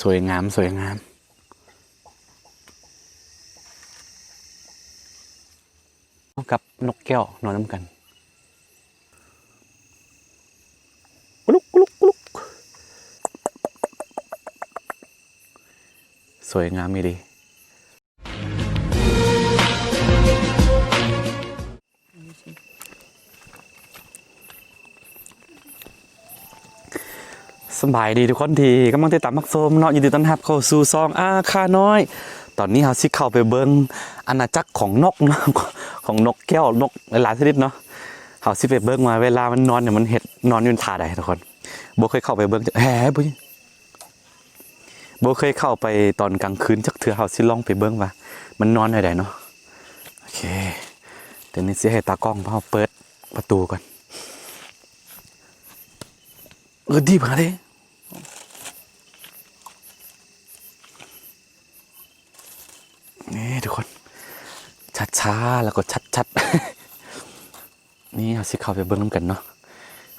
ສວຍງາມ ສວຍງາມ ກັບນົກແກ້ວນອນນຳກັນ ກຸລຸກ ກຸລຸກ ກຸລຸກ ສວຍງາມອີ່ຫຼີ. ສະບາຍດີທຸກຄົນທີ່ກຳລັງຕິດຕາມຮັບຊົມເນາະ, ຍິນດີຕ້ອນຮັບເຂົ້າສູ່ຊ່ອງອາຄານ້ອຍ. ຕອນນີ້ເຮົາຊິເຂົ້າໄປເບິ່ງອານາຈັກຂອງນົກເນາະ, ຂອງນົກແກ້ວ, ນົກຫຼາຍໆຊະນິດເນາະ. ເຮົາຊິໄປເບິ່ງວ່າເວລາມັນນອນນີ້ ມັນເຮັດ ນອນຢູ່ທ່າໃດທຸກຄົນ. ບໍ່ເຄີຍເຂົ້າໄປເບິ່ງ ແຮະ ບໍ່ ບໍ່ເຄີຍເຂົ້າໄປຕອນກາງຄືນຈັກເທື່ອ, ເຮົາຊິລອງໄປເບິ່ງວ່າມັນນອນແນວໃດເນາະ. ໂອເຄ ດຽວນີ້ຊິໃຫ້ຕາກ້ອງເຮົາເປີດປະຕູກ່ອນ. ເອີ ດີບຫາເດ້ ນີ້ທຸກຄົນ ຊັດໆ ແລ້ວກໍຊັດໆ. ນີ້ເຮົາຊິເຂົ້າໄປເບິ່ງນຳກັນເນາະ.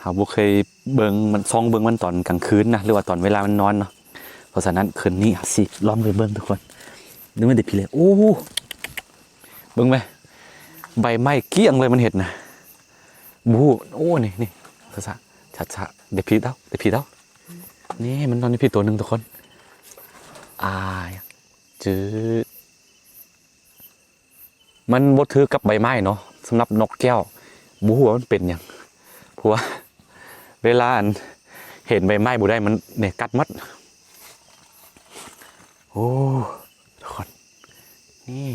ເຮົາບໍ່ເຄີຍເບິ່ງມັນ ສ່ອງເບິ່ງມັນຕອນກາງຄືນນະ ຫຼືວ່າຕອນເວລາມັນນອນເນາະ. ເພາະສະນັ້ນ ຄືນນີ້ເຮົາຊິລອງໄປເບິ່ງທຸກຄົນ. ເບິ່ງມັນເດພີເລ ໂອ້ ເບິ່ງແມ ໃບໄມ້ກ້ຽງເລີຍມັນເຮັດນະ. ບໍ່ຮູ້ ໂອ້ ນີ້ ນີ້ ຊະ ຊະ ຊະ ເດພີເອົາ ເດພີເອົາ. ນີ້ມັນນອນຢູ່ພີ້ໂຕໜຶ່ງທຸກຄົນ. ອາຍ ຈືດ ມັນບໍ່ຖືກກັບໃບໄມ້ເນາະ ສຳລັບນົກແກ້ວ. ບໍ່ຮູ້ວ່າມັນເປັນຫຍັງ ເພາະວ່າເວລາອັນເຫັນໃບໄມ້ບໍ່ໄດ້ ມັນນີ້ກັດໝົດ. ໂອ້ ທຸກຄົນ ນີ້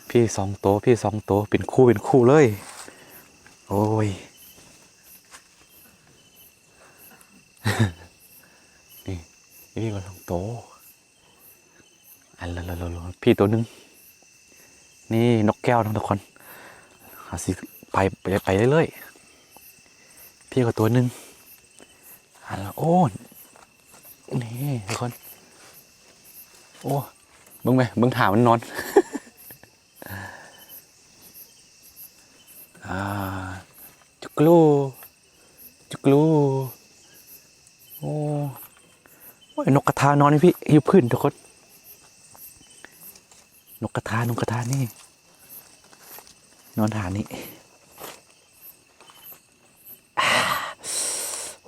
ພີ້ສອງໂຕ ພີ້ສອງໂຕ ເປັນຄູ່ເປັນຄູ່ເລີຍ. ໂອ້ຍ ນີ້ ນີ້ກໍສອງໂຕ. ອັນລະ ລະ ລະ ລະ ພີ້ໂຕໜຶ່ງ. ນີ້ນົກແກ້ວເນາະທຸກຄົນ. ເຮົາຊິໄປ ໄປ ໄປເລື້ອຍໆ. ພີ້ກໍໂຕໜຶ່ງ. ອັນລະ ໂອ້ ນີ້ທຸກຄົນ. ໂອ້ ເບິ່ງແມ ເບິ່ງທ່າມັນນອນ. ອ່າ ຈຸກລູ ຈຸກລູ. ໂອ້ ໂອ້ຍ ນົກກະທານອນຢູ່ພີ້ ຢູ່ພື້ນທຸກຄົນ. ນົກກະທາ ນົກກະທານີ້ ນອນທ່ານີ້.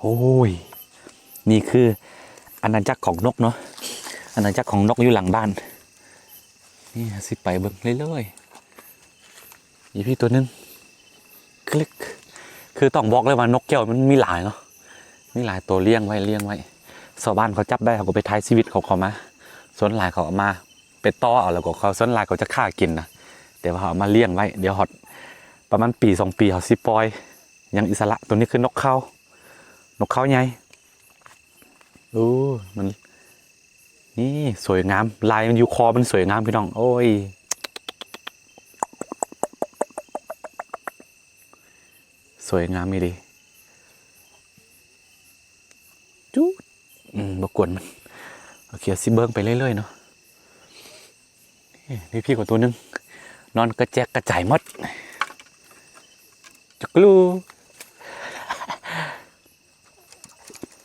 ໂອ້ຍ ນີ້ຄືອານາຈັກຂອງນົກເນາະ, ອານາຈັກຂອງນົກຢູ່ຫຼັງບ້ານ. ນີ້ຊິໄປເບິ່ງເລື້ອຍໆ. ອີພີ້ໂຕໜຶ່ງ ຄລິກ. ຄືຕ້ອງບອກເລີຍວ່ານົກແກ້ວມັນມີຫຼາຍເນາະ, ມີຫຼາຍໂຕລ້ຽງໄວ້ ລ້ຽງໄວ້. ຊາວບ້ານເຂົາຈັບໄດ້ ເຂົາກໍໄປຖ່າຍຊີວິດເຂົາ ເຂົາມາ. ສ່ວນຫຼາຍເຂົາເອົາມາໄປຕໍ່ເອົາ ແລ້ວກໍເຂົາ ສ່ວນຫຼາຍເຂົາຈະຂ້າກິນນະ, ແຕ່ວ່າເຮົາເອົາມາລ້ຽງໄວ້. ດຽວຮອດປະມານປີສອງປີ ເຮົາຊິປ່ອຍຢ່າງອິດສະຫຼະ. ໂຕນີ້ຄືນົກເຂົາ ນົກເຂົາໃຫຍ່. ໂອ້ ມັນ ນີ້ສວຍງາມ, ລາຍມັນຢູ່ຄໍມັນສວຍງາມ ພີ່ນ້ອງ. ໂອ້ຍ ສວຍງາມອີ່ຫຼີ. ຈຸດ ອືມ ບໍ່ກວນມັນ. ໂອເຄ ຊິເບິ່ງໄປເລື້ອຍໆເນາະ. ເອີ ມີພີ້ກວ່າໂຕໜຶ່ງ ນອນກະແຈກກະຈາຍໝົດ. ຈັກລູ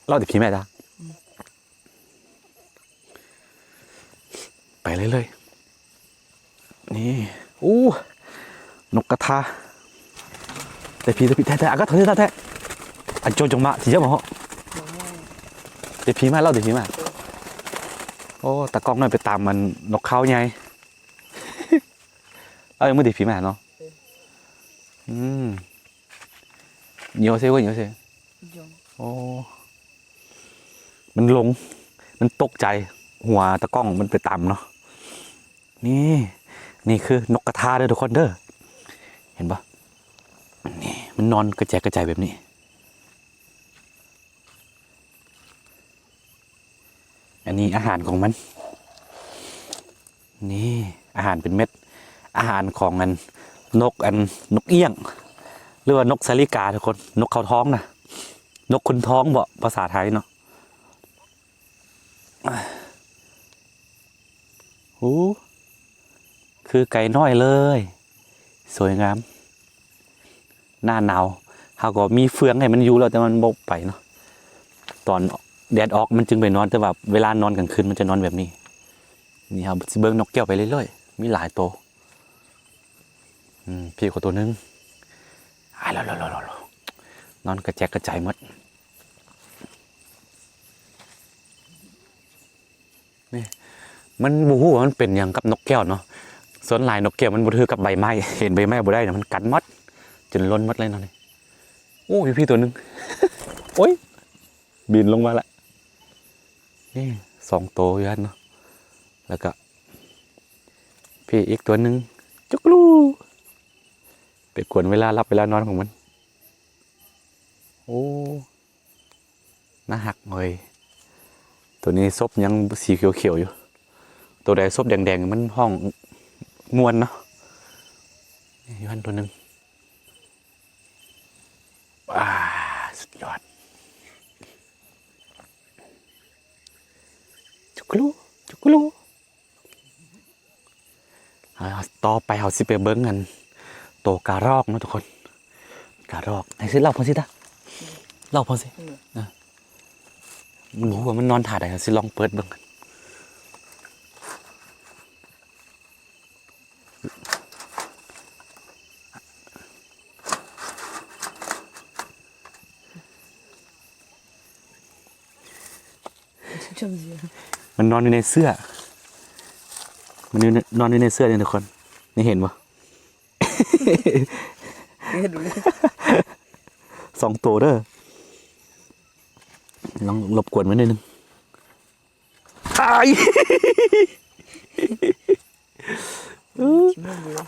ລາວແຕ່ຜີແມ່ດາ. ອືມ ໄປເລື້ອຍໆ. ນີ້ ໂອ້ ນົກກະທາ. ແຕ່ຜີ ແຕ່ຜີ ແທ້ໆ ອາກາດເທົ່ານີ້ແທ້ໆ. ອັນໂຈຈົງມາ ຊິເຍາະມາເຫາະ. ແຕ່ຜີມາ ລາວແຕ່ຜີມາ. ໂອ້ ຕາກ້ອງນ້ອຍໄປຕາມມັນນົກເຂົາໃຫຍ່. ເອົາ ມື້ແຕ່ຜີມາເນາະ. ອືມ ໂຍເຊເວີຍ ໂຍເຊ. ໂອ້ ມັນຫຼົງ ມັນຕົກໃຈ ຫົວຕາກ້ອງມັນໄປຕຳເນາະ. ນີ້ ນີ້ຄືນົກກະທາເດີທຸກຄົນເດີ ເຫັນບໍ່? ນີ້ ມັນນອນກະແຈກກະຈາຍແບບນີ້. ອັນນີ້ອາຫານຂອງມັນ. ນີ້ອາຫານເປັນເມັດ ອາຫານຂອງອັນ ນົກ ອັນ ນົກອຽງ ຫຼືວ່ານົກສາລິກາທຸກຄົນ, ນົກເຂົາທອງນະ, ນົກຂຸນທອງເບາະ ພາສາໄທເນາະ. ໂອ້ ຄືໄກ່ນ້ອຍເລີຍ ສວຍງາມ. ໜ້າໜາວເຮົາກໍມີເຟືອງໃຫ້ມັນຢູ່ແລ້ວ ແຕ່ມັນບໍ່ໄປເນາະ. ຕອນ ແດດອອກມັນຈຶ່ງໄປນອນ, ແຕ່ວ່າເວລານອນກາງຄືນມັນຈະນອນແບບນີ້. ນີ້ເຮົາຊິເບິ່ງນົກແກ້ວໄປເລື້ອຍໆ, ມີຫຼາຍໂຕ. ອືມ ພີ້ກໍໂຕໜຶ່ງ. ອ້າຍ ນອນກະແຈກກະຈາຍໝົດ. ນີ້ ມັນບໍ່ຮູ້ວ່າມັນເປັນຫຍັງກັບນົກແກ້ວເນາະ. ສ່ວນຫຼາຍນົກແກ້ວມັນບໍ່ຖືກັບໃບໄມ້, ເຫັນໃບໄມ້ບໍ່ໄດ້ນະ, ມັນກັດໝົດ ຈົນຫຼົ່ນໝົດເລີຍເນາະນີ້. ໂອ້ ພີ້ໂຕໜຶ່ງ. ໂອ້ຍ ບິນລົງມາລະ. ນີ້ ສອງໂຕຢູ່ຫັ້ນເນາະ. ແລ້ວກະພີ້ອີກໂຕໜຶ່ງ. ຈຸກລູ ໄປກວນເວລາຫຼັບເວລານອນຂອງມັນ. ໂອ້ ໜ້າຮັກເວີຍ. ໂຕນີ້ສົບຍັງສີຂຽວໆຢູ່. ໂຕໃດສົບແດງໆ ມັນຮ້ອງມ່ວນເນາະ. ຢູ່ຫັ້ນໂຕໜຶ່ງ. ອາ ສຸດຍອດ. ຈຸກລູ ຈຸກລູ. ອ່າ ຕໍ່ໄປເຮົາຊິໄປເບິ່ງອັນໂຕກະຮອກເນາະທຸກຄົນ. ກະຮອກ ໃຫ້ຊິເລົ່າເພິ່ນຊິຕາ ເລົ່າເພິ່ນຊິ. ອືມ ເອີ ບໍ່ຮູ້ວ່າມັນນອນທ່າໃດ, ເຮົາຊິລອງເປີດເບິ່ງກັນ. ມັນນອນຢູ່ໃນເສື້ອ ມັນຢູ່ໃນ ນອນຢູ່ໃນເສື້ອນີ້ທຸກຄົນ. ນີ້ເຫັນບໍ່? ເຮັດດູເລີຍ ສອງໂຕເດີ. ລອງລົບກວນມັນໜ້ອຍໜຶ່ງ. ອ້າຍ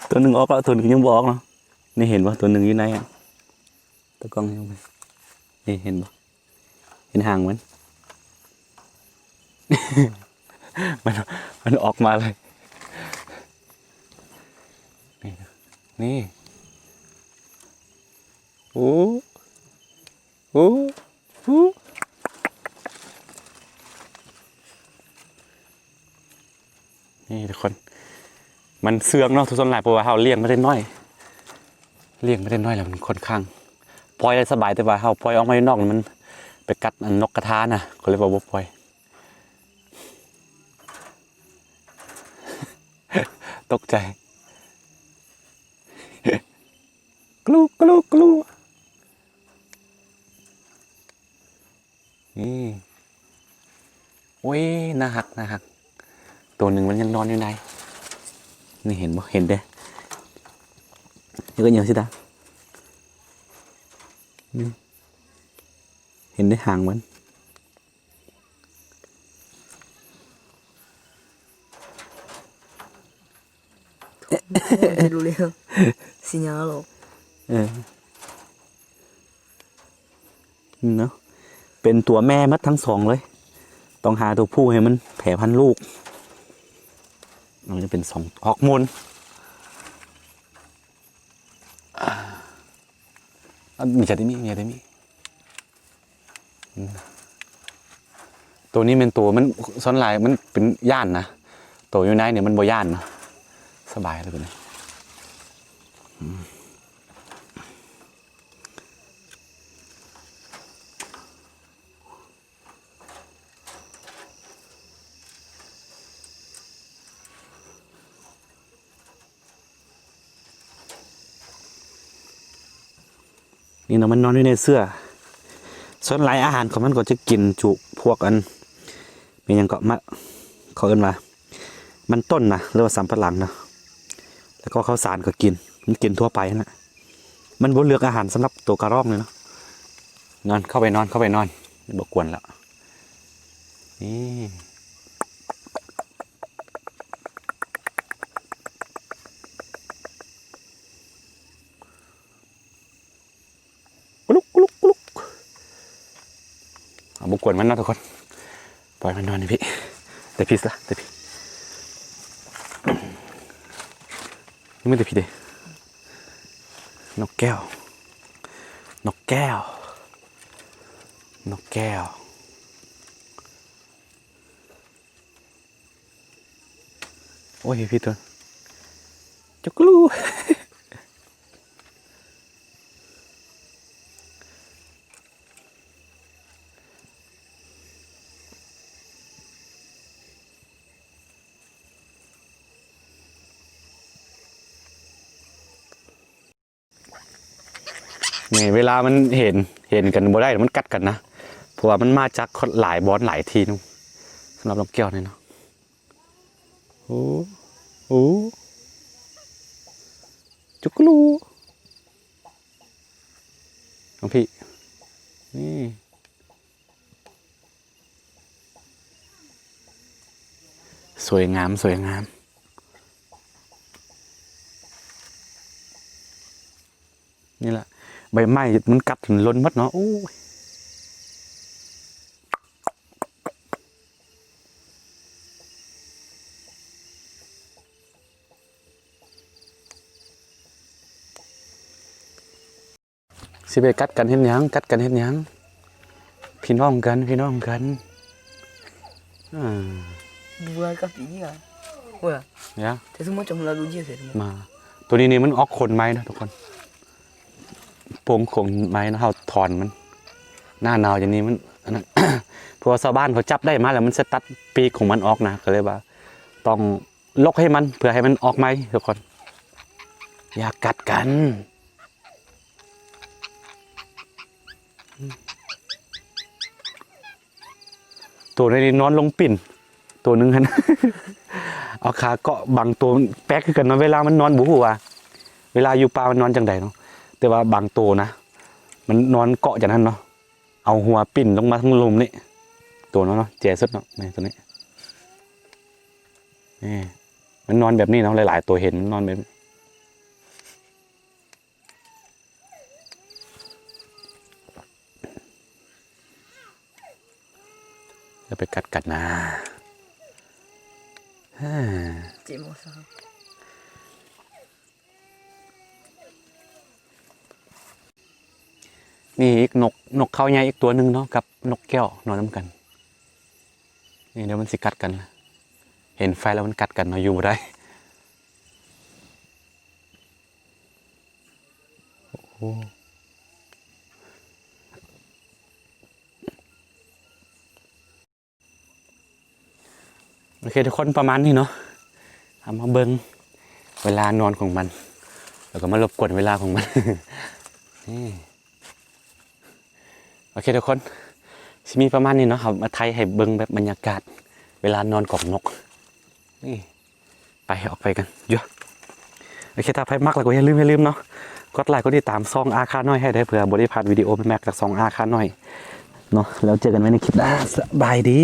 ໂຕໜຶ່ງອອກແລ້ວ, ໂຕໜຶ່ງຍັງບໍ່ອອກເນາະ. ນີ້ເຫັນບໍ່? ໂຕໜຶ່ງຢູ່ໃນ ຕາກ້ອງ ນີ້ເຫັນບໍ່? ເຫັນຫາງມັນ? ມັນ ມັນອອກມາເລີຍ. ນີ້ ນີ້ ໂອ້ ໂອ້ ໂອ້ ນີ້ທຸກຄົນ ມັນເຊື່ອງເນາະ ສ່ວນຫຼາຍ ເພາະວ່າເຮົາລ້ຽງມາແຕ່ນ້ອຍ ລ້ຽງມາແຕ່ນ້ອຍແລ້ວມັນຂ້ອນຂ້າງປ່ອຍໄດ້ສະບາຍ, ແຕ່ວ່າເຮົາປ່ອຍອອກມາຢູ່ນອກນີ້ ມັນໄປກັດອັນນົກກະທານະ ກໍເລີຍວ່າບໍ່ປ່ອຍ. ຕົກໃຈ ກລູ ກລູ ກລູ. ນີ້ ໂອ້ຍ ໜ້າຮັກ ໜ້າຮັກ. ໂຕໜຶ່ງມັນຍັງນອນຢູ່ໃນ ນີ້ເຫັນບໍ່? ເຫັນເດ້ ນີ້ກໍຍັງຊິຕາ ນີ້ ເຫັນເດ້ຫາງມັນ. ເອີ ເນາະ ເປັນຕົວແມ່ໝົດທັງສອງເລີຍ. ຕ້ອງຫາຕົວຜູ້ໃຫ້ມັນແຜ່ພັນລູກ. ມັນຈະເປັນສອງຮອກມູນ. ອາ ມີຈັດມີ ມີຈັດມີ. ອືມ ໂຕນີ້ແມ່ນໂຕມັນ ສ່ວນຫຼາຍມັນເປັນຢ້ານນະ, ໂຕຢູ່ໃນນີ້ມັນບໍ່ຢ້ານນະ ສະບາຍເລີຍໂຕນີ້. ອືມ ນີ້ເນາະ ມັນນອນຢູ່ໃນເສື້ອ. ສ່ວນຫຼາຍອາຫານຂອງມັນກໍຈະກິນຈຸພວກອັນ ແມ່ນຫຍັງເກາະ ມະ ເຂົາເອີ້ນວ່າມັນຕົ້ນນະ ຫຼືວ່າສຳປະຫຼັງນະ ແລ້ວກໍເຂົ້າສານກໍກິນ ມັນກິນທົ່ວໄປຫັ້ນນະ. ມັນບໍ່ເລືອກອາຫານສຳລັບໂຕກະຮອກເລີຍເນາະ. ນອນ ເຂົ້າໄປນອນ ເຂົ້າໄປນອນ ບໍ່ກວນແລ້ວ. ນີ້ ກະລຸກ ກະລຸກ ກະລຸກ. ເອົາ ບໍ່ກວນມັນເນາະທຸກຄົນ ປ່ອຍມັນນອນຢູ່ພີ້. ແຕ່ພີ້ຊະ ແຕ່ພີ້ ຍັງມີແຕ່ພີ້ເດ້. ນົກແກ້ວ ນົກແກ້ວ ນົກແກ້ວ. ໂອ້ຍ ຜິດຕົວ ຈຸກລູ. ນີ້ ນີ້ເວລາມັນເຫັນ ເຫັນກັນບໍ່ໄດ້ ມັນກັດກັນນະ ເພາະວ່າມັນມາຈາກຫຼາຍບ່ອນຫຼາຍທີ່ເນາະ ສຳລັບນົກແກ້ວນີ້ເນາະ. ໂອ້ ໂອ້ ຈຸກກະລູ ນ້ອງພີ່ ນີ້ ສວຍງາມ ສວຍງາມ. ນີ້ລະ ໃບໄມ້ມັນກັດຈົນຫຼົ່ນໝົດເນາະ. ໂອ້ຍ ຊິໄປກັດກັນເຮັດຫຍັງ? ກັດກັນເຮັດຫຍັງ? ພີ່ນ້ອງກັນ ພີ່ນ້ອງກັນ. ອ່າ Buah kasi dia. Wah. Ya. Saya semua cuma lalu dia saya semua. ມາ ໂຕນີ້ນີ້ມັນອອກຂົນໃໝ່ເນາະທຸກຄົນ ໂປ່ງຂົນໃໝ່ເນາະ ເຮົາຖອນມັນ. ໜ້າໜາວຢ່າງນີ້ມັນ ອັນນັ້ນ ເພາະວ່າຊາວບ້ານເຂົາຈັບໄດ້ມາແລ້ວ ມັນຈະຕັດປີກຂອງມັນອອກນະ ກໍເລີຍວ່າຕ້ອງຫຼົກໃຫ້ມັນ ເພື່ອໃຫ້ມັນອອກໃໝ່ທຸກຄົນ. ຢ່າກັດກັນ. ໂຕໃດນີ້ນອນລົງປິ່ນ ໂຕໜຶ່ງຫັ້ນ ເອົາຂາເກາະບາງໂຕ. ແປກຄືກັນເນາະ ເວລາມັນນອນບໍ່ຮູ້ວ່າ ເວລາຢູ່ປ່າມັນນອນຈັ່ງໃດເນາະ ແຕ່ວ່າບາງໂຕນະ ມັນນອນເກາະຈັ່ງນັ້ນເນາະ ເອົາຫົວປິ່ນລົງມາທາງລຸ່ມນີ້ ໂຕເນາະ ແຈສຸດເນາະ ນີ້ໂຕນີ້ ນີ້ ມັນນອນແບບນີ້ເນາະ ຫຼາຍໆໂຕເຫັນມັນນອນແບບນີ້. ຢ່າໄປກັດກັນນາ. ນີ້ອີກ ນົກ ນົກເຂົາໃຫຍ່ອີກຕົວໜຶ່ງເນາະ ກັບນົກແກ້ວນອນນຳກັນ. ນີ້ ດຽວມັນຊິກັດກັນ ເຫັນໄຟແລ້ວມັນກັດກັນເນາະ ຢູ່ບໍ່ໄດ້. ໂອ້ ໂອເຄທຸກຄົນ ປະມານນີ້ເນາະ ເຮົາມາເບິ່ງເວລານອນຂອງມັນ ແລ້ວກໍມາລົບກວນເວລາຂອງມັນ ນີ້. ໂອເຄທຸກຄົນ ຊິມີປະມານນີ້ເນາະ ເຮົາມາຖ່າຍໃຫ້ເບິ່ງແບບບັນຍາກາດເວລານອນຂອງນົກ ນີ້. ໄປ ອອກໄປກັນຢູ່. ໂອເຄ ຖ້າໃຜມັກແລ້ວກໍຢ່າລືມ ຢ່າລືມເນາະ ກົດໄລ ກົດຕິດຕາມຊ່ອງອາຄານ້ອຍໃຫ້ເດີ້ ເພື່ອບໍ່ໄດ້ພາດວິດີໂອແປກໆຈາກຊ່ອງອາຄານ້ອຍເນາະ. ແລ້ວເຈີກັນໃໝ່ໃນຄລິບໜ້າ ສະບາຍດີ.